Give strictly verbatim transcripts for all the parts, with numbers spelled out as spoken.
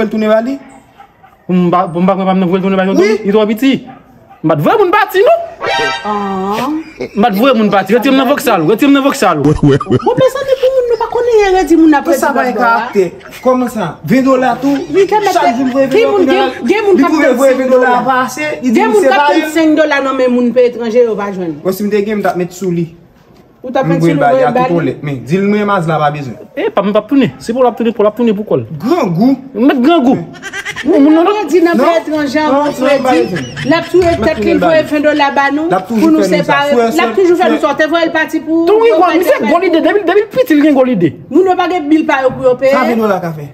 voye l tounen ba li? Pou m pa, pou m pa pran pa m nan voye l tounen ba Tonton? Wi. Li twò piti. M pa t voye moun pati, non. M pa t voye moun pati. Retire m nan vòksal ou. Retire m nan vòksal ou. Bon, mezanmi, pou moun nou pa konnen, redi moun ap redi lòt bò a. Kòman sa? Ven dola tou. Chak jou m voye ven dola, kounye a li twouve voye ven dola a pa ase, li di m separe. Gen moun k ap tann senk dola nan men moun peyi etranje, yo pa jwenn. Bon, si m te gen, m t ap met sou li. Ou t ap met sou li, voye l ba li. Men di l mwen Mazla pa bezwen. E pa m p ap tounen. Si pou l ap tounen, pou l ap tounen pou kò l. Grangou. Ou met grangou. Moun nan di nan peyi etranje an, frè di l ap touye tèt li, l voye ven dola ba nou pou nou separe. L ap toujou fè nou sa. Ou te voye l pati pou. Tou wi, misye gwo lide. Depi, depi l piti, l gen gwo lide. Moun yo pa gen bil pa yo pou yo peye. Sa ven dola ka fè?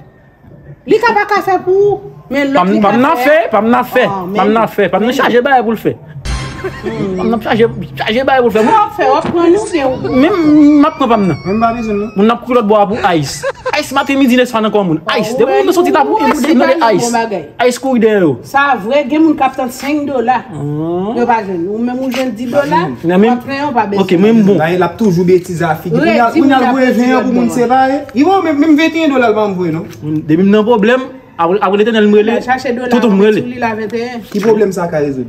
Li ka pa ka fè pou ou, men lòt li ka fè. Pa m nan fè, pa m nan fè, pa m nan fè, pa m nan chaje bagay pou l fè. Pa m nan chaje, chaje bagay pou l fè. Sa w ap fè, w ap pran nou, men ou. Men m ap pran pa m nan. Mwen m pa bezwen l non. Moun nan ap kouri lòt bò a pou ice. Ice maten, midi, lè swa nan kò moun. Ice, depi moun nan soti la pou, e moun nan de ice. Ice kouri dèyè yo. Sa vre, gen moun k ap tann senk dola. Yo pa jwenn. Ou menm ou jwenn di dola, w ap plenyen, ou pa bezwen. Ok, mwen m bon. L ap toujou betize a figi. Kounye a, kounye a l voye ven an pou moun separe. Li voye menm, menm venteyen dola l pa janm voye non. Depi m nan pwoblèm, apre, apre Letènèl m rele, tonton m rele. Ki pwoblèm sa ka rezoud?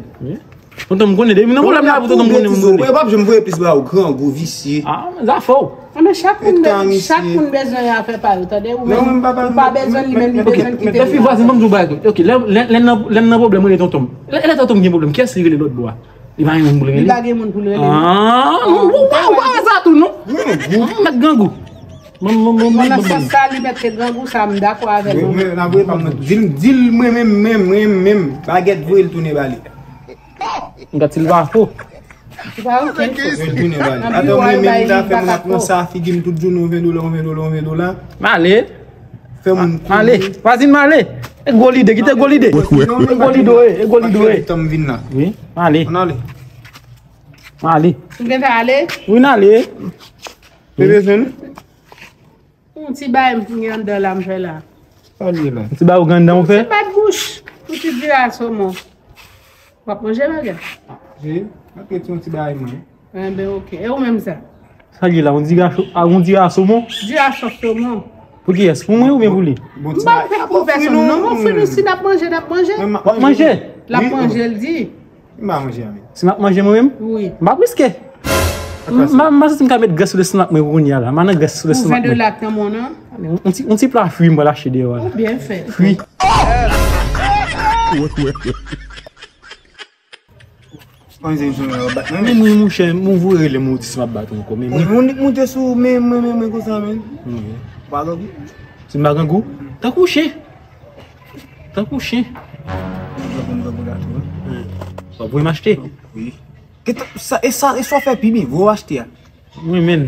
Tonton m konnen, depi m nan pwoblèm la pou tonton m konnen m rele. Mwen p ap janm voye plis ba ou, grangou, visye. Ah, men zafè w. Anben, chak moun, chak moun bezwen afè pa yo, tande? Ou menm, ou pa bezwen li, menm li bezwen kite. Epi vwazen, ban m di w bagay tou. Ok, lè, lè, lè m nan, lè m nan pwoblèm, rele tonton m. Lè, lè tonton m gen pwoblèm, kiyès li rele lòt bò a? Li pa gen moun pou l rele? Li pa gen moun pou l rele. Ah, non, ou pa, ou pa wè sa tou, non. Mèt grangou. Bon, nan sans sa, li mèt te grangou, sa m dakò avè l. Mwen, mwen, n ap voye pa m nan. Di l, di l mwen menm, menm, mwen menm, bagèt voye l tounen ba li. M gad si l pa fo. Ou pa okenn fo. Voye l tounen ba li. Atò mwen menm, m ta fè moun ap pran sa figi m tout jounen, ven dola, ven dola, ven dola. M ale. Fè moun kouri. Ale. Vwazin, m ale. E gwo lide, kite gwo lide. E gwo lide w ye, e gwo lide w ye. Tan m vin la. Wi, m ale. Ann ale. M ale. Ou gentan ale? Wi, n ale. Bebe Zen. Yon ti bay m gen anndan la m fè la. Sa l ye la? Yon ti bay ou gen anndan ou fè? Yon ti bat bouch. Yon ti diri a somon. W ap manje bagay? Manje. Mwen te ti yon ti bay mwen. Enben, ok. E ou menm sa? Sa l ye la? Yon diri a cho-, a, yon diri a somon? Diri a sòs somon. Pou kiyès? Pou mwen oubyen pou li? M p ap fè pou pèsonn. Non, mwen fri nou, si n ap manje, n ap manje. W ap manje? L ap manje, l di. M pa manje a menm. Si m ap manje mwen menm? Wi. M ap riske. M, m, m santi m ka met grès sou lestomak mwen kounye a la. M pa nan grès sou lestomak mwen. Pou ven dola k nan men w nan? Yon ti, yon ti pla fri m pral achte deyò a la. Ou byen fè. Fri. Mwen se yon bat mwen. Men mwen, monchè, mwen voye rele m ou di si m ap bat ou ankò, men mwen. Moun, moun te sou men, men, men, men konsa, men. Wi. Pa grangou. Si m pa grangou? Tankou chen. Tankou chen. Mwen dwe konn dwe pou lato, wi. W ap voye m achte? Wi. Kèt, sa, e sa, e sa w fè pi byen, voye w achte a. Wi, men,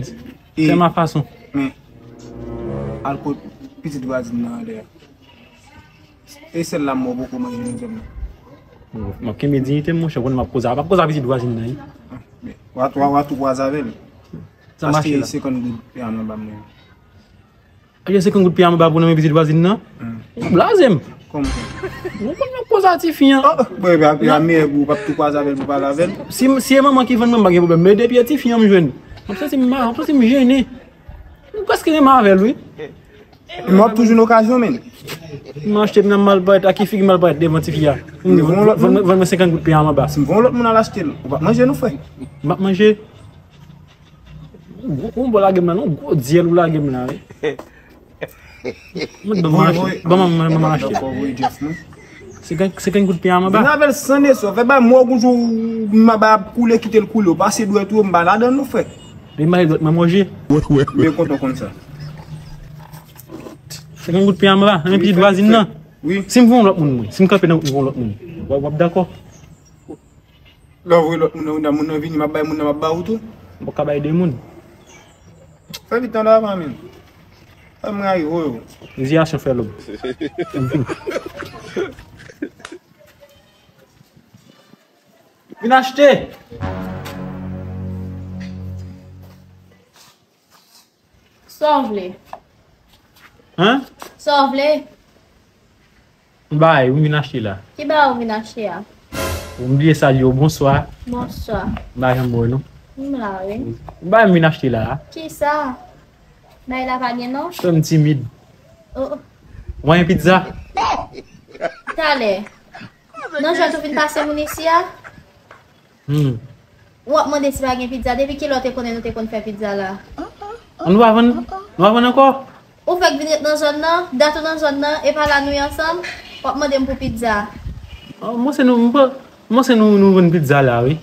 e, se ma fason. Men, al kot pitit vwazin nan anlè a. E sèl la m wè w poko manje nan zòn nan. M ap kenbe diyite m, monchè, w konn m ap koze, m ap koze ak pitit vwazin nan, wi. Ah, men, w a, w a, w a tou kwaze avè l. Sa mache la. Achte senkant goud pye a m anba mwen. Achte senkant goud pye a m anba pou nan men pitit vwazin nan? Hmm. Ou blaze m. Kòman sa? Ou konn m ap koze ak tifi an. Oh, bwè, bwè, apre a meyè pou w p ap tou kwaze avè l pou pale avè l. Si, si e manman ki vann mwen, m pa gen pwoblèm. Men depi e tifi an m jwenn. M ap santi m mal, m ap santi m jennen. M prèske renmen avè l, wi. M ap toujou nan okazyon, men. M achte, m nan mal parèt, ak ki figi m al parèt devan tifi a? M di, vann mwen, vann mwen senkant goud pye a m anba. Si m voye yon lòt moun al achte l, ou p ap manje non, frè? M p ap manje. Ou, ou bon lage m la, non, gwo dyèl ou lage m la, wi. Mwen ban m achte. Ban m, ban m achte. Senkant, senkant goud pye a m anba. Vin avè l san nesò. Fè bay mò gonjou, m ap koule, kite l koule. Ou pase dwèt ou, m pa ladan nou, frè. Li mare dwèt mwen manje. Byen kontan konn sa. Senkant goud pye a m anba, nan men pitit vwazin nan. Wi. Si m voye yon lòt moun, mwen, si m kanpe nan wout, m voye yon lòt moun, w ap, w ap dakò? Lè w voye lòt moun nan, moun nan vini, m ap bay moun nan, m ap ba ou tou. M poko ka bay de moun. Fè vit tande avan, men. Fè m rayi, woyo. Eziyasyon fè lòm. Vin achte! Sa w vle? Hein? Sa w vle? M bay, ou vin achte la. Ki bagay ou vin achte a? Ou m bliye salye w, bonswa. Bonswa. M pa janm wè w non. M la, wi. M bay, m vin achte la. Kisa? Bay la pa gen non? Fè m timid. Oh. Mwen pizza. Talè. Nan jwèt ou vin pase moun isi a? Hmm. W ap mande si pa gen pizza. Depi kilè w te konnen nou te konn fè pizza la? An nou pa vann, nou pa vann ankò? Ou fèk vin ret nan zòn nan, dat ou nan zòn nan, e pa la nou ye ansanm, w ap mande m pou pizza. Ah, mwen se nou, mwen, mwen se nou, nou vann pizza la, wi.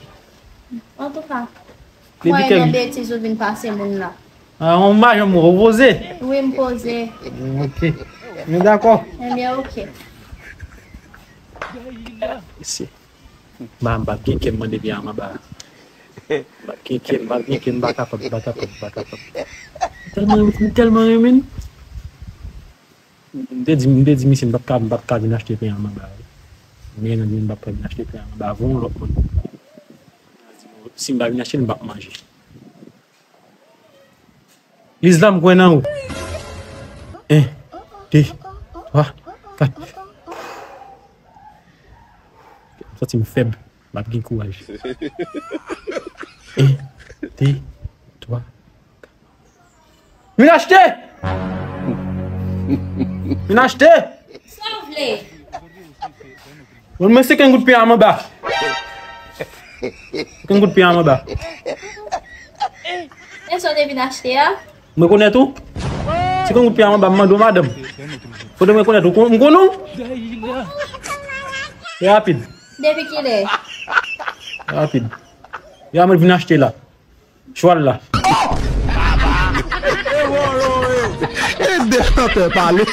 Antouka, mwen nan betiz ou vin pase moun la. Ah, mwen pa janm wè w poze. Wi, m poze. Ok. Nou dakò? Ebyen, ok. Isi. M pa, m p ap gen kè m mande pye a m anba. M p ap gen kè, m p ap gen kè, m pa kapab, m pa kapab, m pa kapab. M tèlman, m tèlman renmen l. M te di, m te di misye m p ap ka, m p ap ka vin achte pye a m anba. Men nan di m p ap ka vin achte pye a m anba, voye yon lòt moun. Si m pa vin achte l, m p ap manje. Lizla, m kwè nan ou. En, de, twa, kat. M santi m fèb. M ap gen kouraj. En, de, twa, kat. Vin achte! Vin achte! Sa w vle? Ban mwen senkant goud pye a m anba. Senkant goud pye a m anba. E sa w te vin achte a? M rekonèt ou. Senkant goud pye a m anba, m mande w madanm. Kote m rekonèt ou? Kon-, m konn ou? E rapid. Depi kilè? E rapid. E a mwen vin achte la. Chwal la. E de chantè pale.